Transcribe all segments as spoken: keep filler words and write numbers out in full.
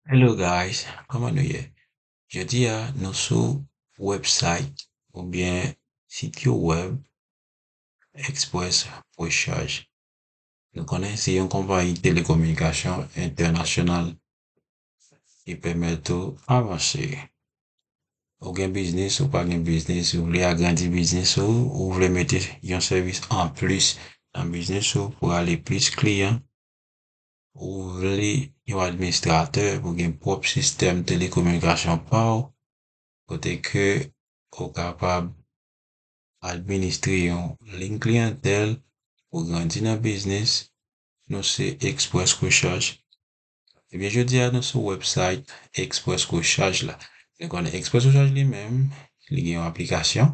Hello guys, kòman nou ye? Jodi a, nou sou website oubyen sit yo web Express Recharge. Nou konnen se yon konpayi telekominikasyon entènasyonal ki pèmèt ou avanse. Ou gen biznis, ou pa gen biznis, ou vle agrandi biznis ou, ou vle mete yon sèvis anplis nan biznis ou pou ale plis kliyan, ou vle yon administratè pou gen pwòp sistèm telekominikasyon pa w, kote ke ou kapab administre yon liy kliyantèl pou grandi nan biznis, nou se Express Recharge. Ebyen, jodi a, nou sou website Express Recharge la. Nou konnen Express Recharge li menm, li gen yon aplikasyon.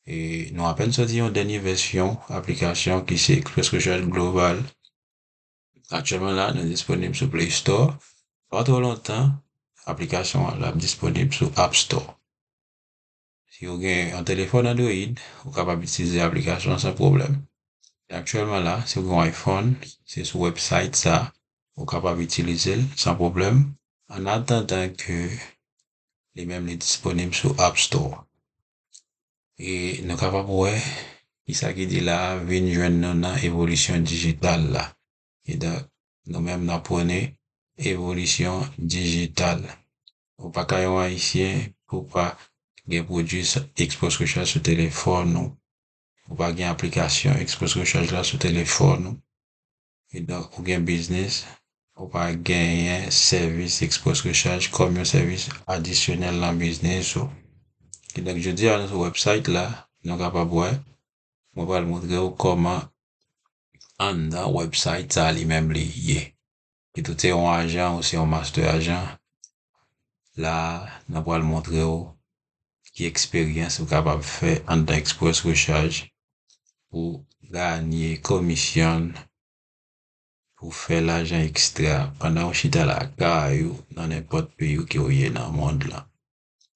E nou apèn sòti yon dènye vèsyon aplikasyon ki se Express Recharge Global. Aktyèlman la, nou disponib sou Play Store. Pa twò lontan, aplikasyon an l ap disponib sou App Store. Si w gen yon telefòn Android, ou kapab itilize aplikasyon an san pwoblèm. E aktyèlman la, si w gen yon iPhone, se sou website sa, ou kapab itilize l san pwoblèm, an atandan ke li menm li disponib sou App Store. E nou kapab wè kisa ki di la a vin jwenn nou nan evolisyon dijital la. Kidonk, nou menm n ap prone evolisyon dijital. Ou pa ka yon Ayisyen pou pa gen pwodui sa, Express Recharge sou telefòn ou. Ou pa gen aplikasyon Express Recharge la sou telefòn ou. Kidonk, ou gen biznis, ou pa genyen sèvis Express Recharge kòm yon sèvis adisyonèl nan biznis ou. Kidonk, jodi a, nou sou website la, nou kapab wè, mwen pral montre w kòman anndan website sa li menm li ye. Kit ou se yon ajan ou se yon master ajan, la a, nou pral montre w ki eksperyans ou kapab fè anndan Express Recharge pou ganye komisyon, pou fè lajan ekstra pandan w chita lakay ou nan nenpòt peyi w ke w ye nan mond lan.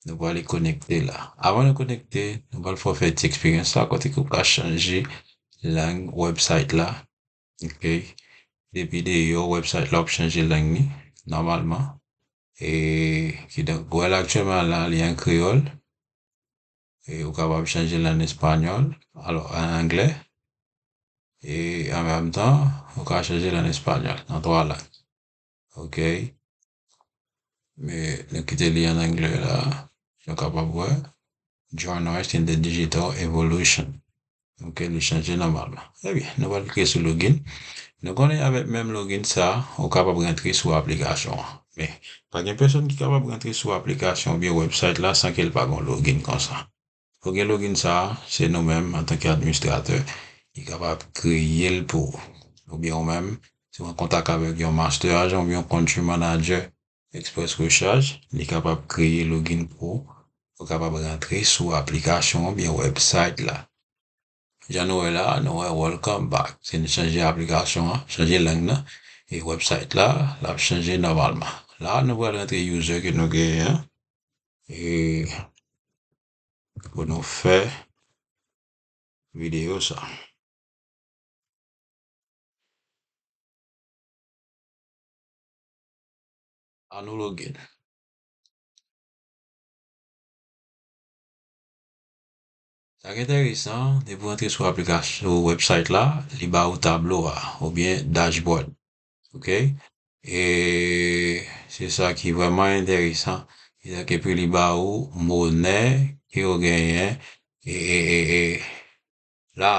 Nou prale konekte la. Avan nou konekte, nou pral fè w fè ti eksperyans sa kote ke w ka chanje lang website la. Ok. Depi deyò, website la ap chanje lang li, nòmalman. E, kidonk, w wè l aktyèlman la, li an kreyòl. E ou kapab chanje l an espanyòl, alò, an anglè. E an menm tan, ou ka chanje l an espanyòl, nan twa lang. Ok. Men, nou kite li an anglè la. Jan w kapab wè, Join us in the digital evolution. Ok, li chanje nòmalman. Ebyen, nou pral klike sou login. Nou konnen avèk menm login sa, ou kapab rantre sou aplikasyon an. Men, pa gen pèsonn ki kapab rantre sou aplikasyon oubyen website la san ke l pa gen login konsa. Pou gen login sa, se nou menm, antanke administratè, ki kapab kreye l pou ou. Oubyen ou menm, si w an kontak avèk yon master ajan oubyen yon country manager Express Recharge, li kapab kreye login pou ou, ou kapab rantre sou aplikasyon oubyen website la. Jan nou wè la, nou wè welcome back. Si nou chanje aplikasyon an, chanje lang nan, e website la, l ap chanje nòmalman. La, nou pral rantre user ke nou genyen an, e pou nou fè videyo sa. An nou login. Sa ki enteresan, depi w antre sou aplikasyon, sou website la, li ba ou tablo a, oubyen dashboard. Ok? E se sa ki vrèman enteresan. Kidonk, epi li ba ou monè ke w genyen, e, e, e, e, la,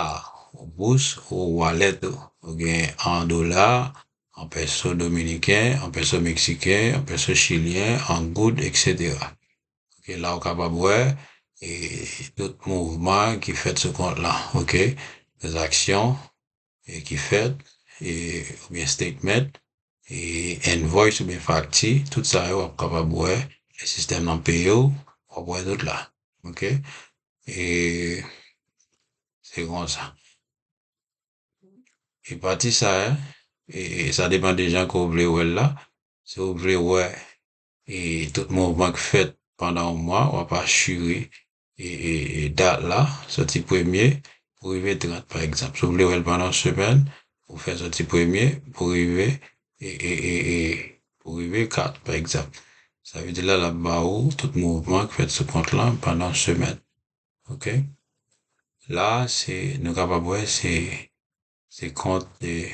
ou bous, ou wallet ou. Ou gen an dola, an peso dominiken, an peso meksiken, an peso chilyen, an goud, etsetera. Ok, la ou kapab wè, e, tout mouvman ki fèt sou kont lan. Ok, tranzaksyon, e, ki fèt, e, oubyen statement, e, invoice oubyen fakti, tout sa yo w ap kapab wè, lè sistèm nan peye w, w ap wè tout la. Ok? E se konsa. E pati sa a, e, e sa depann de jan ke w vle wè l la. Si w vle wè, e, tout mouvman k fèt pandan yon mwa, w ap asire, e, e, e dat la, soti premye pou rive trant, pa egzanp. Si w vle wè l pandan yon semèn, ou fè soti premye pou rive, e, e, e, e, pou rive kat, pa egzanp. Sa vle di la, l ap ba ou tout mouvman ki fèt sou kont lan pandan yon semèn. Ok? La, se, nou kapab wè, se, se kont, e,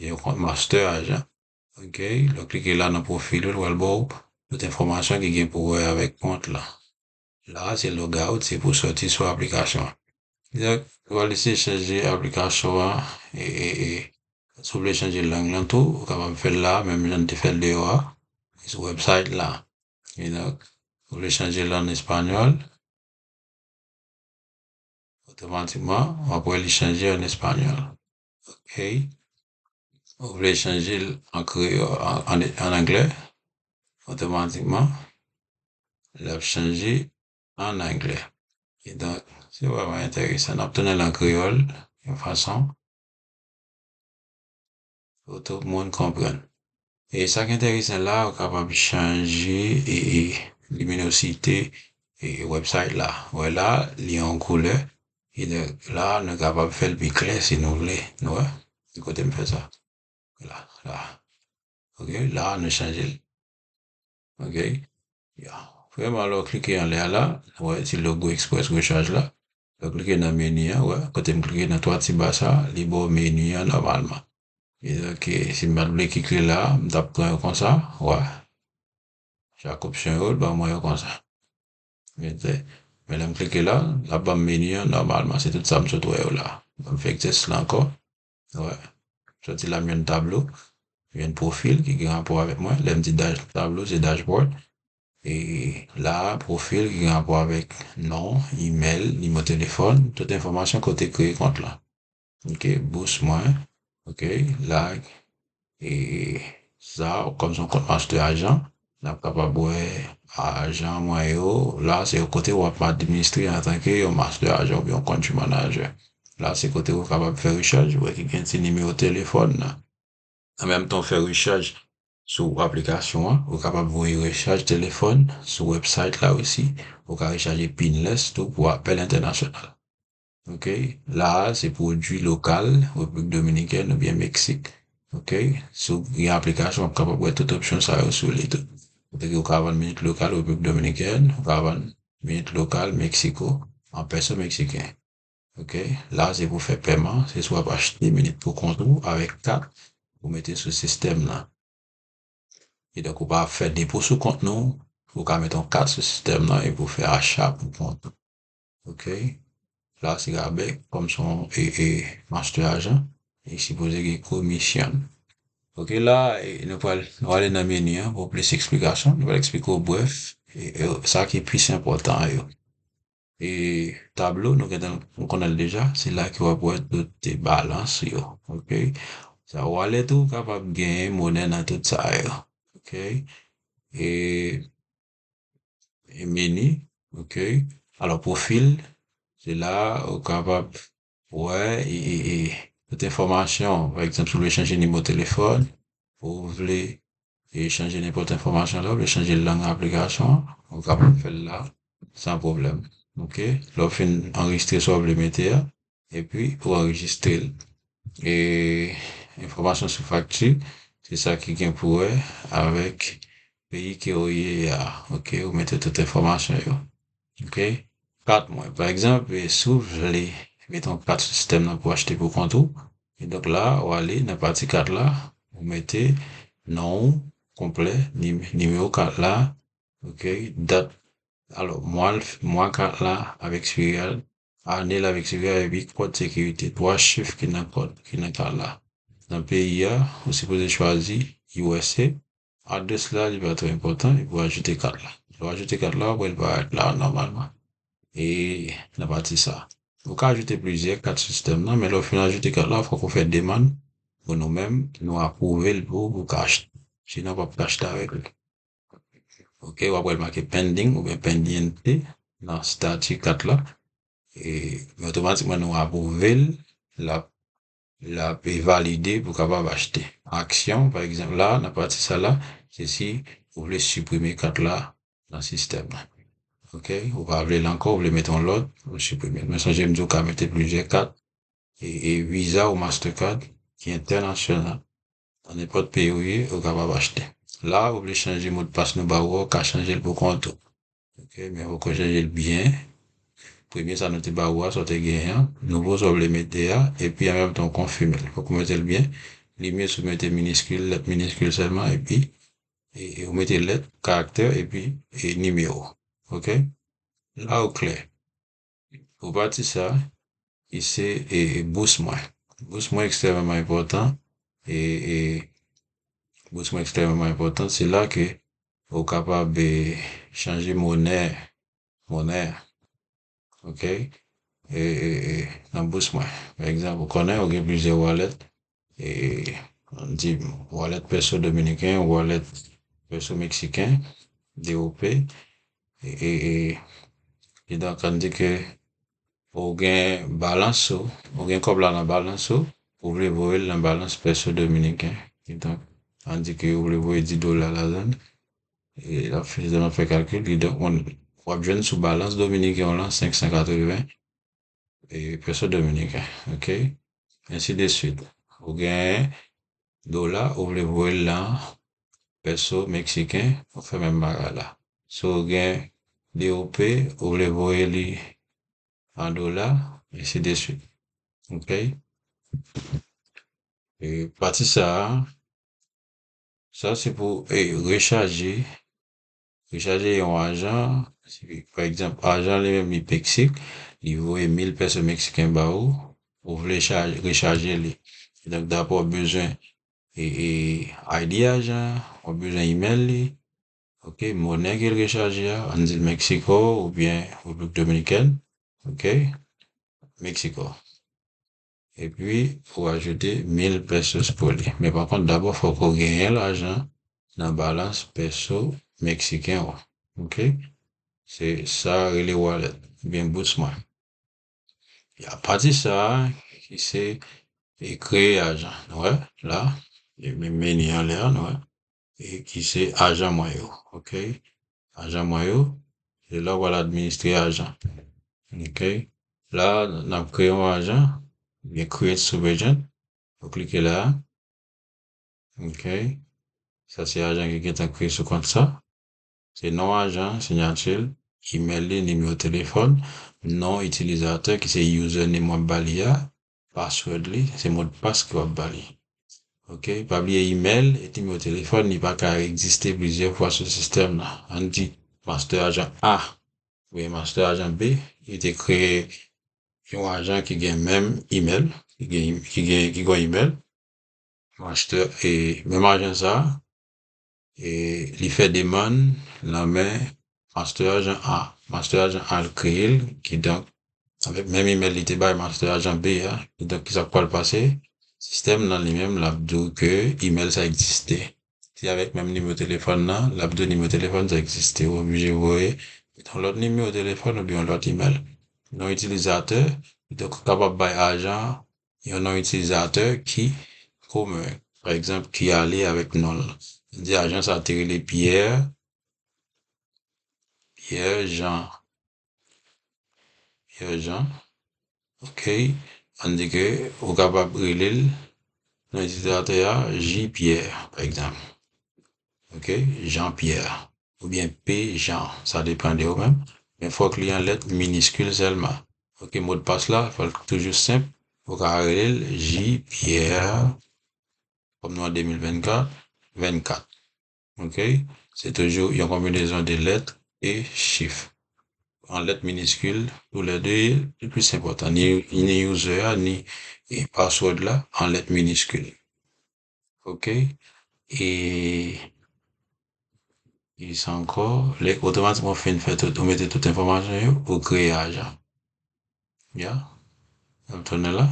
yon kont master ajan. Ok? Lè w klike la nan pwofil ou, l pral ba w tout enfòmasyon ki gen pou wè avèk kont lan. La, se logout, se pou sòti sou aplikasyon an. Donk, ou pral eseye chanje aplikasyon an, e, e, e, si w vle chanje lang lan tou, ou kapab fè l la, menm jan n te fè l deyò a, sou website la. E donk, ou vle chanje l an espanyòl, otomatikman, w ap wè li chanje an espanyòl. Ok. Ou vle chanje l an kreyòl, an, an, an anglè, otomatikman, l ap chanje an anglè. E donk, se vrèman enteresan. N ap tounen l an kreyòl, yon fason pou tout moun konprann. E sa k enteresan la, ou kapab chanje e, e, liminosite e, website la. Wè la, li an koulè. E donk, la, nou kapab fè l pi klè si nou vle. Nou wè? Ki kote m fè sa? La, la. Ok, la, nou chanje l. Ok? Ya. Vrèman, lè w klike anlè a la, w wè ti logo Express Recharge la. Lè w klike nan meni an, w wè, kote m klike nan twa ti ba sa, li ba w meni an nòmalman. E donk, si m pa t vle klike la, m t ap pran yo konsa, w wè. Chak opsyon yo, l ban mwen yo konsa. Men lè m klike la, l ap ban m meni an nòmalman. Se tout sa m sot wè yo la. Ban m fè egzèsis la ankò. Wè. Soti la, m jwenn tablo. M jwenn pwofil ki gen rapò avèk mwen. Lè m di dash, tablo, se dashboard. E la, pwofil ki gen rapò avèk non, imèl, nimewo telefòn, tout enfòmasyon kote kreye kont lan. Ok, bous mwen. Ok, la, e sa, kòm se yon kont master ajan, n ap kapab wè ajan mwen yo. La, se yon kote w ap administre antanke yon master ajan oubyen yon country manager. La, se kote w kapab fè rechaj, ou wè ki gen ti nimewo telefòn nan. An menm tan w fè rechaj sou aplikasyon an, ou kapab voye rechaj telefòn sou website la osi. Ou ka rechaje pinless tou pou apèl entènasyonal. Ok? La a, se pwodui lokal, Repiblik Dominikèn oubyen Meksik. Ok? Si w gen aplikasyon, w ap kapab wè tout opsyon sa yo sou li tou. Kote ke w ka vann minit lokal Repiblik Dominikèn, ou ka vann minit lokal Meksiko, an pèso meksiken. Ok? La, se pou fè pèman, se si w ap achte minit pou kont ou avèk kat ou mete sou sistèm nan. E donk, ou pa fè depo sou kont nou, ou ka mete yon kat sou sistèm nan epi w fè acha pou kont ou. Ok? La, se rabè, kòm se yon, e, e, master ajan, e sipoze gen komisyon. Ok, la, e, nou pral, nou ale nan meni an pou plis eksplikasyon. Nou pral eksplike w brèf, e, e, sa ki plis enpòtan yo. E tablo, nou gentan, nou konnen l deja, se la ke w ap wè tout balans yo. Ok? Sa wallet ou kapab genyen monè nan tout sa yo. Ok? E, e meni, ok? Alò, pwofil, se la ou kapab wè e, e, e tout enfòmasyon. Pa egzanp, si w vle chanje nimewo telefòn, ou vle e chanje nenpòt enfòmasyon la, ou vle chanje lang aplikasyon an, ou kapab fè l la, san pwoblèm. Ok? Lè w fin anrejistre sa w vle mete a, epi ou anrejistre l. E enfòmasyon sou fakti, se sa ki gen pou wè avèk peyi ke w ye a. Ok? Ou mete tout enfòmasyon yo. Ok? Kat mwen. Pa egzanp, e si w vle mete yon kat sou sistèm nan pou achte pou kont ou, e donk la, w ale nan pati kat la, ou mete non w konplè, nim-, nimewo kat la, ok, dat, alò, mwa l f-, mwa kat la ap ekspire a, ane l ap ekspire a, epi kòd sekirite, twa chif ki nan kòd, ki nan kat la. Nan peyi a, ou sipoze chwazi U S A, adrès la, li pa twò enpòtan, epi w ajoute kat la. Lè w ajoute kat la, w ap wè l parèt la nòmalman. E nan pati sa. Ou ka ajoute plizyè kat sistèm nan, men lè w fin ajoute kat la, fòk ou fè demann pou nou menm, nou apwouve l pou ou, pou w ka achte. Sinon, w p ap ka achte avèk li. Ok, w ap wè l make pending oubyen pendiente nan stati kat la. E, men otomatikman, nou apwouve l, l ap l ap valide pou w kapab achte. Aksyon, pa egzanp, la, nan pati sa la, se si ou vle siprime kat la nan sistèm nan. Ok? Ou pa vle l ankò, ou vle mete yon lòt, ou siprime l. Men sonje m di w ka mete plizyè kat, e, e Visa ou Mastercard ki entènasyonal. Nan nenpòt peyi ou ye, ou kapab achte. La, ou vle chanje modpas nou ba ou a, ou ka chanje l pou kont ou. Ok, men fòk ou chanje l byen. Premye sa nou te ba ou a, sa w te genyen an. Nouvo sa w vle mete a, epi an menm tan w konfime l. Fòk ou mete l byen. Li miye si w mete miniskil, lèt miniskil sèlman, epi e, e, ou mete lèt, karaktè, epi e, nimewo. Ok? La ou klè. Pou pati sa, ki se e, e, bous mwen. Bous mwen ekstrèmeman enpòtan. E, e, bous mwen ekstrèmeman enpòtan. Se la ke ou kapab e, chanje monè, monè. Ok? E, e, e, nan bous mwen. Pa egzanp, ou konnen ou gen plizyè wallet. E, ann di, wallet peso dominiken, wallet peso meksiken, D O P. E, e, e, kidonk, ann di ke ou gen balans ou, ou gen kòb la nan balans ou, ou vle voye l nan balans peso dominiken. Kidonk, ann di ke ou vle voye dis dola ladan l. E l ap fè, l ap fè kalkil li. Donk, w ap jwenn sou balans dominiken w lan senk san katreven e, peso dominiken, ok? Ensi de swit. Ou gen dola, ou vle voye l nan peso meksiken, ou fè menm bagay la. Si w gen D O P, ou vle voye li an dola, ensi de swit. Ok? E pati sa a, sa se pou e, rechaje, rechaje yon ajan. Si, pa egzanp, ajan li menm li Meksik, li voye mil peso meksiken ba ou, ou vle chaje, rechaje li. Donk, dabò w bezwen e, e, I D ajan, w bezwen email li, ok, monè ke l rechaje a, ann di l Meksiko oubyen Repiblik Dominikèn, ok, Meksiko. Epi, ou ajoute mil pesos pou li. Men pa kont, dabò, fòk ou genyen lajan nan balans peso meksiken ou. Ok? Se sa rele wallet, oubyen bous mwen. E apati sa a, ki se e kreye ajan. Nou wè, la, e men meni anlè a, nou wè. E ki se ajan mwen yo. Ok? Ajan mwen yo, se la w pral administre ajan. Ok? La, n ap kreye yon ajan, gen create subagent. Ou klike la. Ok? Sa se ajan ki gentan kreye sou kont sa. Se non ajan, siyati l, email li, nimewo telefòn, non itilizatè ki se username w ap ba li a, password li, se modpas ke w ap ba li. Ok? Pa bliye email e nimewo telefòn, li pa ka egziste plizyè fwa sou sistèm nan. Ann di, master ajan A, oubyen master ajan B, li te kreye yon ajan ki gen menm email, ki gen, ki gen, ki gen email. Master, e menm ajan sa, e li fè demann nan men master ajan A. Master ajan A l kreye l, kidonk, avèk menm email li te bay master ajan B a, kidonk, kisa k pral pase? Sistèm nan li menm, l ap di w ke email sa egziste. Se avèk menm nimewo telefòn nan, l ap di w nimewo telefòn sa egziste. Ou oblije voye yon lòt nimewo telefòn oubyen yon lòt email. Non itilizatè, kidonk, ou kapab bay ajan yon non itilizatè ki komen, pa egzanp, ki ale avèk non l. Di ajan sa te rele Pierre, Pierre Jean. Pierre Jean. Ok. Ann di ke ou kapab rele l, non itilizatè a, J Pierre, pa egzanp. Ok? Jean Pierre. Oubyen P Jean. Sa depann de ou menm. Men fòk li an lèt miniskil sèlman. Ok, modpas la, fòk toujou senp. Ou ka rele l J Pierre, kòm nou an de mil vennkat, vennkat. Ok? Se toujou yon konbinezon de lèt e chif. An lèt miniskil, toulède, le plis enpòtan. Ni, ni user a, ni e password la, an lèt miniskil. Ok? E, e sa ankò, lè otomatikman ou fin fè tout, ou mete tout enfòmasyon yo, ou kreye ajan. Ya? L ap tounen la.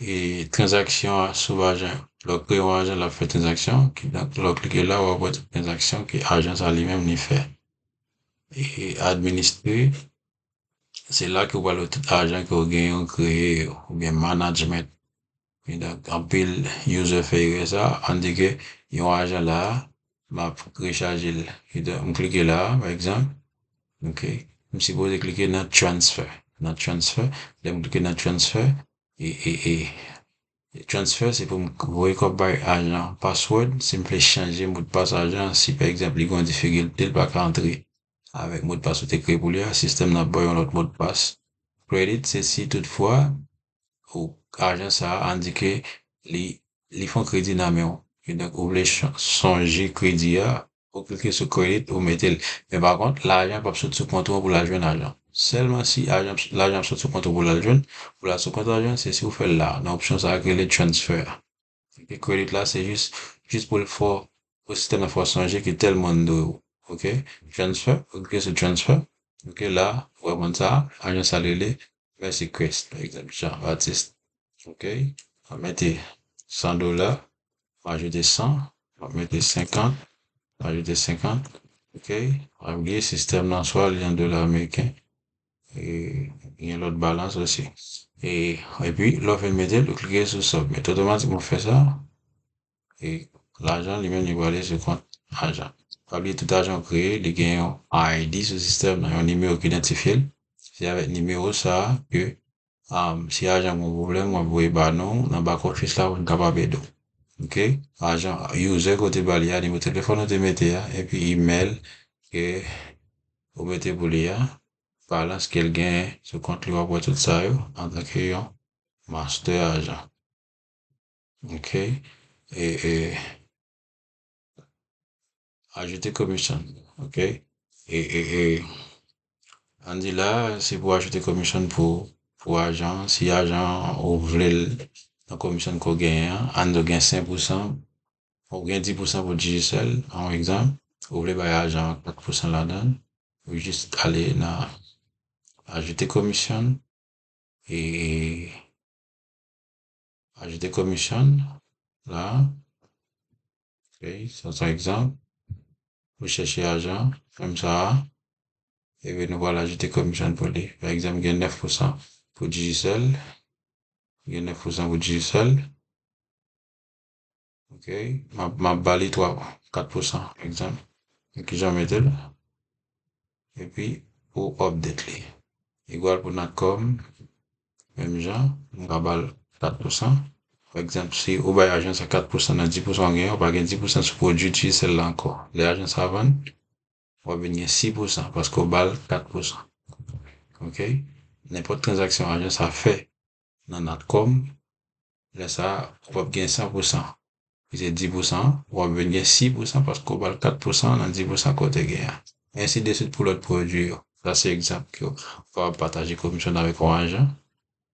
E tranzaksyon a sou ajan. Lè w kreye yon ajan, l ap fè tranzaksyon. Kidonk, lè w klike la, w ap wè tout tranzaksyon ke ajan sa li menm li fè. E administre, se la ke w pral wè tout ajan ke w genyen, w kreye yo, oubyen management. Kidonk, anpil user fè erè sa. Ann di ke yon ajan la, m ap rechaje l. Kidonk, m klike la, pa egzanp. Ok. M sipoze klike nan transfer. Nan transfer, lè m klike nan transfer, e, e, e, Transfer, se pou m voye kòb bay ajan. Password, si m vle chanje modpas ajan, si pa egzanp li gen yon difikilte, li pa ka antre avèk modpas ou te kreye pou li a, sistèm nan ap ba w yon lòt modpas. Credit, se si toutfwa ou ajan sa a endike li, li fè yon kredi nan men w. Kidonk, ou vle ch-, sonje kredi a, ou klike sou credit, ou mete l. Men pa kont, lajan p ap sot sou kont ou an pou l al jwenn ajan. Sèlman si ajan, lajan ap sot sou kont ou pou l al jwenn, pou l al sou kont ajan, se si ou fè l la, nan opsyon sa a ki rele transfer a. Oke, credit la, se jis, jis pou l fè w, pou sistèm nan fè w sonje ki tèl moun dwe w. Oke, transfer, ou klike sou transfer. Oke, la, ou wè moun sa a, ajan sa a rele Mercy Crest, pa egzanp, Jean Baptiste. Oke, m ap mete san dola, m ajoute san, m ap mete senkant, m ajoute senkant. Oke, pa bliye sistèm nan swa li an dola ameriken, e gen lòt balans osi. E, epi, lè w fin mete l, ou klike sou submit. Otomatikman w fè sa, e lajan li menm li prale sou kont ajan. Pa bliye tout ajan w kreye, li gen yon I D sou sistèm nan, yon nimewo ki idantifye l. Se avèk nimewo sa a ke, um, si ajan gen yon pwoblèm, w ap voye ba nou nan back office la pou n kapab ede w. Oke? Ajan, user ke w te ba li a, nimewo telefòn ou te mete a, epi email ke ou mete pou li a, balans ke l genyen sou kont li, w ap wè tout sa yo antanke yon master ajan. Oke? E, e, ajoute commission. Oke? E, e, e, ann di la, se pou ajoute commission pou, pou ajan. Si ajan ou vle l nan commission ke w genyen an, ann di w gen senk pousan, ou gen dis pousan pou Digicel, an egzanp, ou vle bay ajan an kat pousan ladan l, ou jis ale nan ajoute commission, e ajoute commission la. Ok, sa se yon egzanp. Ou chèche ajan, menm sa a. Epi nou pral ajoute commission pou li. Pa egzanp, gen nèf pousan pou Digicel. Gen nèf pousan pou Digicel. Ok, m ap, m ap ba li twa, kat pousan, egzanp. Men kijan w mete l? Epi, ou update li. Egal pou Natcom, menm jan, m ka ba l kat pousan. Pa egzanp, si ou bay ajan sa kat pousan nan dis pousan w genyen, ou pa gen dis pousan sou pwodui Digicel la ankò. Lè ajan sa vann, w ap vin gen sis pousan paske w ba l kat pousan. Ok? Nenpòt tranzaksyon ajan sa fè nan Natcom, lè sa a, w ap gen san pousan. Ki se dis pousan, w ap vin gen sis pousan paske w ba l kat pousan nan dis pousan ke w te gen an. Ensi de swit pou lòt pwodui yo. Sa se egzanp ke w kapab pataje komisyon avèk yon ajan,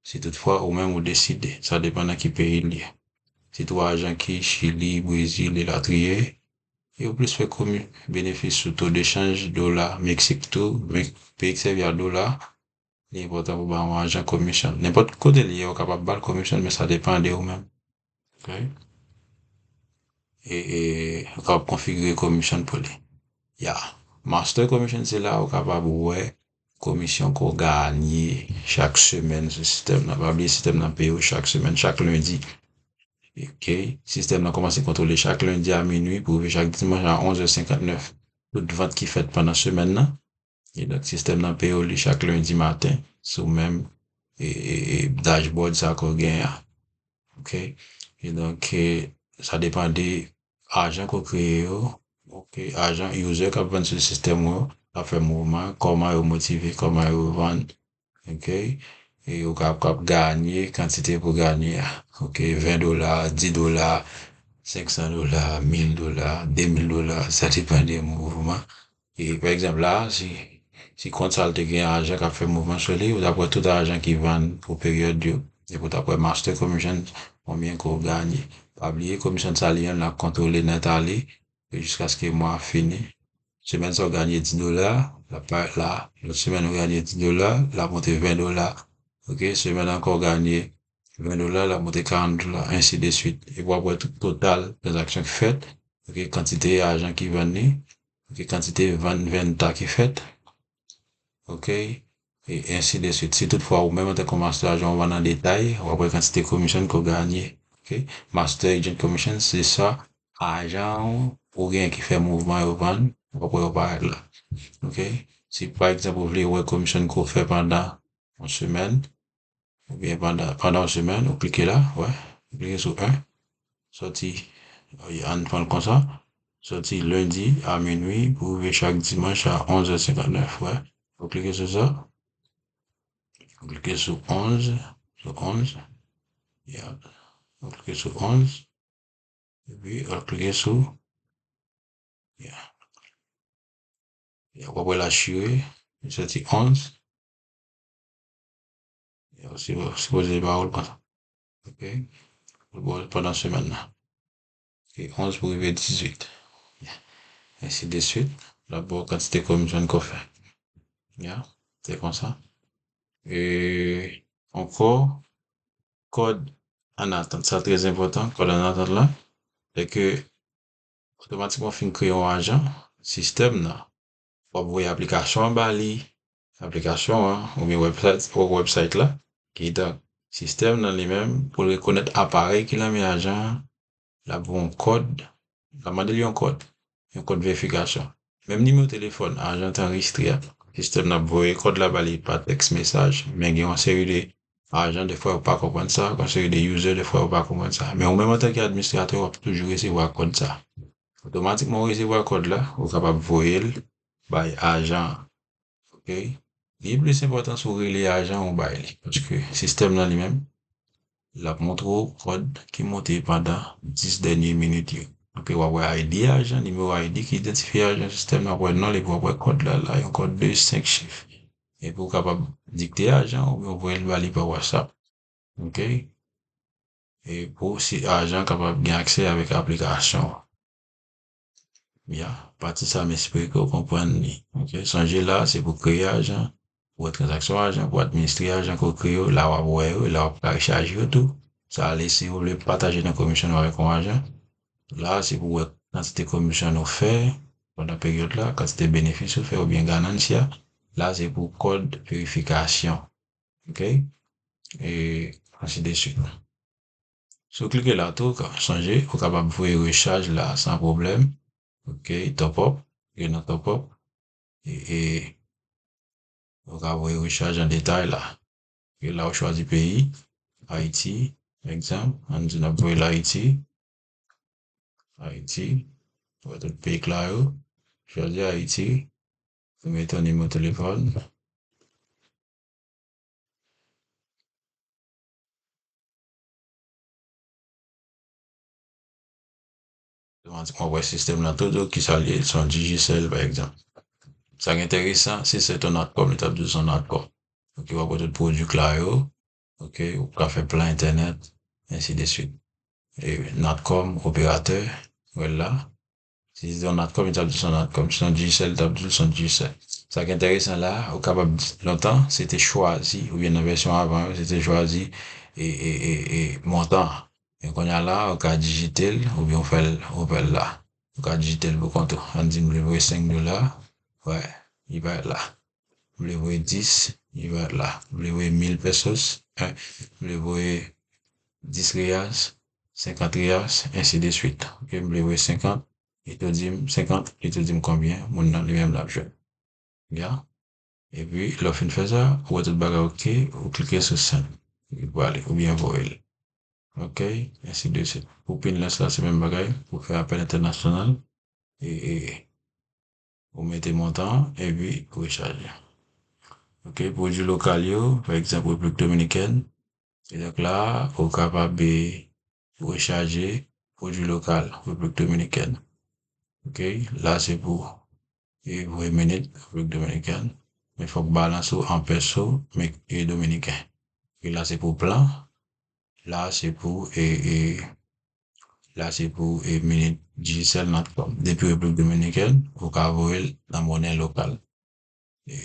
si toutfwa ou menm ou deside. Sa depann nan ki peyi l ye. Sitou ajan ki Chili, Brezil, elatriye, yo plis fè komi-, benefis sou to de chanj dola, Meksik tou, men peyi k sèvi a dola, li enpòtan pou ba yon ajan komisyon. Nenpòt kote l ye, ou kapab ba l komisyon, men sa depann de ou menm. Ok? E, e, ou kapab konfigire komisyon pou li. Ya. Master commission, se la ou kapab wè komisyon ke w ganye chak semèn sou sistèm nan. Pa bliye sistèm nan peye w chak semèn, chak lendi. Ok? Sistèm nan kòmanse kontwole chak lendi a minui pou rive chak dimanch a onz è senkantnèf. Tout vant ki fèt pandan semèn nan. E donk, sistèm nan peye w li chak lendi maten sou menm, e, e, e, dashboard sa ke w genyen an. Ok? E donk, e, sa depann de ajan ke w kreye yo. Ok? Ajan, user k ap vann sou sistèm ou yo, k ap fè mouvman, kòman yo motive, kòman yo vann. Ok? E ou ka, ka ganye kantite pou ganye a. Ok? Ven dola, dis dola, senk san dola, mil dola, de mil dola, sa depann de mouvman. E, pa egzanp, la, si, si kont sa l te gen ajan k ap fè mouvman sou li, ou t ap wè tout ajan ki vann pou peryòd yo. Epi ou t ap wè master commission, konbyen ke w ganye. Pa bliye, komisyon sa li menm l ap kontwole nèt ale, jiskaske mwa a fini. Semèn sa w ganye dis dola, l ap parèt la. Lòt semèn ou ganye dis dola, l ap monte ven dola. Ok, semèn ankò w ganye ven dola, l ap monte karant dola, ensi de swit. Epi w ap wè tout total tranzaksyon ki fèt. Ok, kantite ajan ki vann li. Ok, kantite vann, venta ki fèt. Ok, e ensi de swit. Si toutfwa ou menm antanke master ajan ou vann an detay, w ap wè kantite komisyon ke w ganye. Ok, master agent commission, se sa ajan ou, ou gen ki fè mouvman yo vann, w ap wè yo parèt la. Ok, si pa egzanp ou vle wè komisyon ke w fè pandan yon semèn, oubyen pandan, pandan yon semèn, ou klike la, wè, Klike sou en. Sòti, ann pran l konsa. Sòti lendi a minwi pou rive chak dimanch a onz è senkantnèf, wè. Ou klike sou sa. Ou klike sou onz, sou onz. Ya. Ou klike sou onz. Epi, ou klike sou, ya. Ya, w ap wè l chire, li sòti onz. Ya, ou si-, ou sipoze ba w l konsa. Ok? Ou ba w l pandan semèn nan. E onz pou rive dizuit. Ya. Ensi de suit. L ap ba w kantite komisyon ke w fè. Ya, se konsa. E ankò, kòd an atant. Sa trè enpòtan, kòd an atant la. Se ke otomatikman w fin kreye yon ajan, sistèm nan, w ap voye aplikasyon an ba li, aplikasyon an, oubyen website, website la, ki donk, sistèm nan li menm, pou l rekonèt aparèy ki nan men ajan an, l ap voye yon kòd, l ap mande l yon kòd, yon kòd verifikasyon. Menm nimewo telefòn ajan te anrejistre a, sistèm nan ap voye kòd la ba li pa tèks mesaj, men gen yon seri de ajan, defwa, yo pa konprann sa, yon seri de user, defwa, yo pa konprann sa. Men ou menm, antanke administratè, w ap toujou resevwa kòd sa. Otomatikman, ou resevwa kòd la, ou kapab voye l bay ajan an. Ok? Li plis enpòtan si w rele ajan ou bay li, paske sistèm nan li menm, l ap montre w kòd ki monte pandan dis dènye minit yo. Ok, w ap wè I D ajan, nimewo I D ki idantifye ajan sistèm nan, w ap wè non l, epi w ap wè kòd la la, yon kòd de senk chif. Epi w kapab dikte ajan oubyen w voye l ba li pa WhatsApp. Ok? E pou si ajan kapab gen aksè avèk aplikasyon an. Ya, pati sa m espere ke w konprann li. Ok? Sonje la, se pou kreye ajan, pou wè tranzaksyon ajan, pou administre ajan ke w kreye yo, la w ap wè yo, e la w ap ka rechaje yo tou. Sa ale si w vle pataje nan komisyon nou avèk yon ajan. La, se pou wè kantite komisyon nou fè pandan peryòd la, kantite benefis ou fè oubyen ganancia. La, se pou kòd verifikasyon. Ok? E ansi de suit. Si w klike la tou, ka-, sonje, ou kapab voye rechaj la san pwoblèm. Ok, top up, gen nan top up. E, e ou ka voye rechaj an detay la. Ok, la ou chwazi peyi, Ayiti, egzanp, ann di n ap voye l Ayiti. Ayiti, ou wè tout peyi k la yo. Chwazi Ayiti, ou mete yon nimewo telefòn. Otomatikman, w ap wè sistèm nan tou di w kisa l ye, se yon Digicel, pa egzanp. Sa k enteresan, si se t yon Natcom, li t ap di w se yon Natcom. Ok, w ap wè tout pwodui k la yo. Ok, ou ka fè plan entènèt, ensi de suit. E Natcom, operatè, w wè l la. Si se yon Natcom, li t ap di l se yon Natcom. Si se yon Digicel, li t ap di l se yon Digicel. Sa k enteresan la, ou kapab di, lontan, se te chwazi, oubyen nan vèsyon avan yo, se te chwazi e, e, e, e montan an. Men kounye a la, ou ka dijite l, oubyen ou fè l, ou fè l la. Ou ka dijite l pou kont ou. Ann di m vle voye senk dola, wè, li parèt la. M vle voye dis, li parèt la. M vle voye mil pesos, en. M vle voye dis reals, senkant reals, ensi de suit. Ok, m vle voye senkant, li tou di m senkant, li tou di m konbyen moun nan li menm l ap jwenn. Ya. Epi, lè w fin fè sa, ou wè tout bagay ok, ou klike sou send. Li prale, oubyen voye l. Ok, ensi de suit. Pou pinless la, se menm bagay. Pou fè apèl entènasyonal, e, e, ou mete montan an, epi ou rechaje. Ok, pwodui lokal yo, pa egzanp, Repiblik Dominikèn. E donk la, ou kapab, e, rechaje pwodui lokal, Repiblik Dominikèn. Ok, la se pou, e, voye minit, Repiblik Dominikèn. Men fòk balans ou an peso, men, e, dominiken. E la se pou plan. La se pou, e, e, la se pou, e, minit Digicel Natcom. Depi Repiblik Dominikèn, ou ka voye l nan monè lokal. E,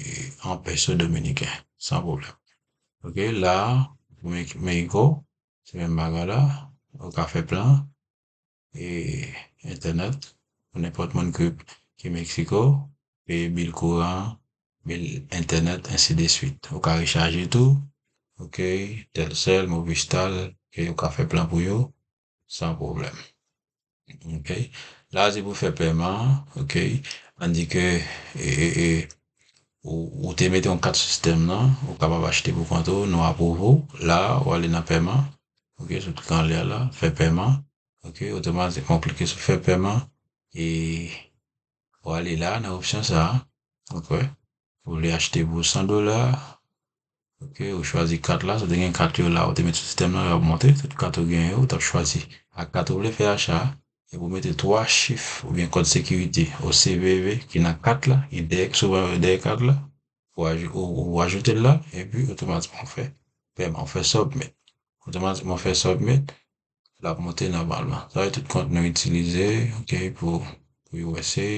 an peso dominiken, san pwoblèm. Ok, la, pou Mek-, Mexico, se menm bagay la, ou ka fè plan, e, entènèt, pou nenpòt moun ki, ki Mexico, peye bil kouran, bil entènèt, ensi de suit. Ou ka rechaje tou, ok, Telcel, Movistar, ok, ou ka fè plan pou yo, san pwoblèm. Ok. La, se pou fè pèman an, ok. Ann di ke, e, e, e, ou, ou te mete yon kat sistèm nan, ou kapab achte pou kont ou, nou apwouve w. La, ou ale nan pèman, Ok, sou klik anlè la, fè pèman. Ok, otomatikman w klike sou fè pèman e w ale la nan opsyon sa a. Ok, ou vle achte pou san dola. Ok, ou chwazi kat la, si w te gen kat yo la, ou te met sou sistèm nan, yo ap monte, tout kat ou gen yo, ou t ap chwazi ak kat ou vle fè acha a, epi ou mete twa chif oubyen kòd sekirite, O C V V, ki nan kat la, ki dèyè, souvan yo dèyè kat la, ou, aj- ou, ou ajoute l la, epi otomatikman ou fè pèman, ou fè submit. Otomatikman ou fè submit, l ap monte nòmalman. Sa yo tout kont nou itilize, ok, pou, pou U S A,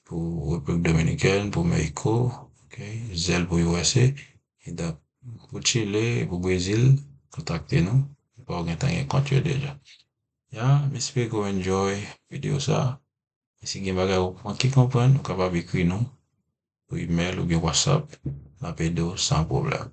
pou Repiblik Dominikèn, pou Mexico, ok, Zelle pou U S A, e donk, pou Chile, pou Brezil, kontakte nou, pa w gentan gen kont yo deja. Ya, m espere ke w enjoy videyo sa. E si gen bagay ou manke konprann, ou kapab ekri nou pou email oubyen WhatsApp, n ap ede w san pwoblèm.